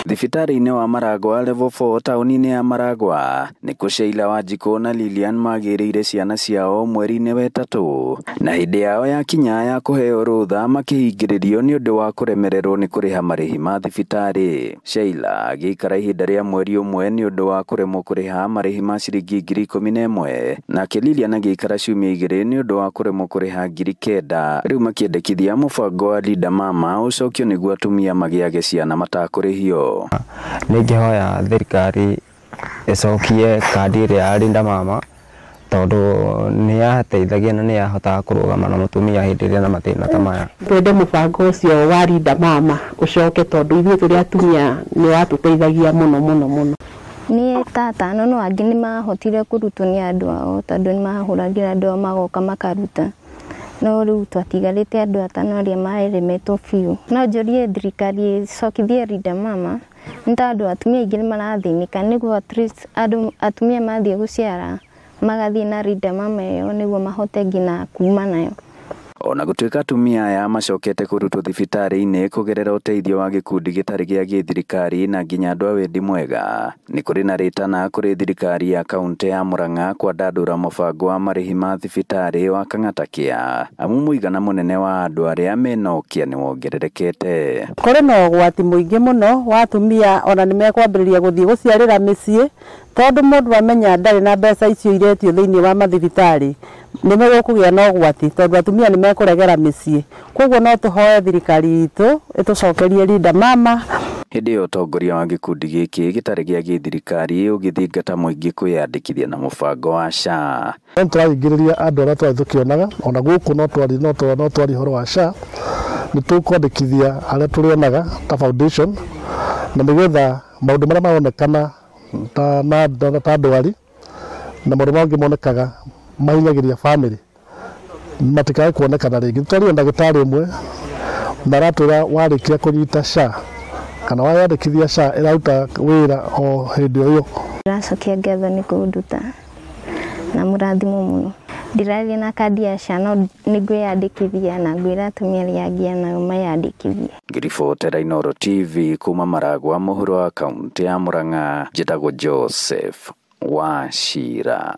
Thibitarĩ-inĩ wa Maragwa Level 4 taũni-inĩ ya Maragwa nĩkuo Sheila Wanjikũ na Lilian magĩrĩire ciana ciao mweri-inĩ wa ĩtatũ, na hĩndĩ yao yakinya ya kũheo rũtha makĩhingĩrĩrio nĩ ũndũ wa kũremererwo nĩ kũrĩha marĩhi ma thibitarĩ. Sheila agĩikara ihinda rĩa mweri ũmwe nĩ ũndũ wa kũremwo kũrĩha marĩhi ma ciringi 11,000, nake Lilian agĩikara ciumia 2 nĩ ũndũ wa kũremwo kũrĩha 9,000. Rĩu makĩendekithia mũbango wa Linda Mama ũcokio nĩguo atumia magĩage ciana matakũrĩhio. Nĩngĩhoya thirikari ĩcokie kandi ĩrĩa ya Linda Mama tondũ nĩ yateithagia na nĩ yahotaga kũrũgama na mũtumia hĩndĩ ĩrĩa na mathĩna ta maya. Twende mũbango ũcio wa Linda Mama ũcoke tondũ ithuĩ tũrĩ atumia nĩ watũteithagia mũno mũno mũno. Niĩ ta atano no angĩ nĩ mahotire kũrutwo nĩ andũ ao tondũ nĩ mahũragĩra andũ ao magoka makaruta, no rĩu twatigarĩte andũ atano arĩa maremetwo biũ. No njũrie thirikari ĩcokithie Linda Mama nĩ tondũ atumia aingĩ nĩ marathĩnĩka, nĩguo at least andũ atumia mathiĩ gũciara magathiĩ na Linda Mama ĩyo nĩguo mahote nginya kuma nayo. Ona gũtuĩka atumia aya macokete kũrutwo thibitarĩ-inĩ kũgerera ũteithio wa gĩkundi gĩtarĩ gĩa gĩthirikari na nginya andũ a wendi mwega, nĩ kũrĩ na rĩtana kũrĩ thirikari ya kaũntĩ ya Murang'a kwandandũra mũbango wa marĩhi ma thibitarĩ wa Kang'ata Care, amu mũigana mũnene wa andũ arĩa mena ũkĩa nĩ wongererekete. Kũrĩ na ũgwati mũingĩ mũno wa atumia ona nĩ mekwambĩrĩria gũthiĩ gũciarĩra mĩciĩ tondũ mũndũ amenya ndarĩ na mbeca icio iretio thĩinĩ wa mathibitarĩ nĩ megũkũgĩa na ũgwati tondũ atumia nĩ mekũregera mĩciĩ. Koguo no tũhoe thirikari itũ ĩtũcokerie Linda Mama. Hĩndĩ ĩyo ũtongoria wa gĩkundi gĩkĩ gĩtarĩ gĩa gĩthirikari ũgĩthingata mũingĩ kwĩyandĩkithia na mũbango wa SHA. No tũraringĩrĩria andũ arĩa twarĩ tũkĩonaga ona gũkũ no twari ũhoro wa SHA, nĩ tũkwandĩkithia arĩa tũrĩonaga ta foundation na nĩgetha maũndũ marĩa maronekana ta ndwari na maũndũ mangĩ monekaga mahinyagĩria family matikae kuonekana rĩngĩ. Twarĩ ndagĩtarĩ ũmwe na aratwĩra warĩkia kũnyita SHA kana wayandĩkithia SHA ĩraruta wĩra o hĩndĩ o ĩyo. Ndĩracokia ngatho nĩ kũnduta na mũrathimo mũno. Ndĩrathiĩ na kandi ya SHA no nĩ ngwĩyandĩkithia na ngwĩra atumia arĩa angĩ nao mayandĩkithie. Ngĩribotera Inooro TV kuma Maragwa mũhuro wa kaũntĩ ya Murang'a, njĩtagwo Joseph Wachira.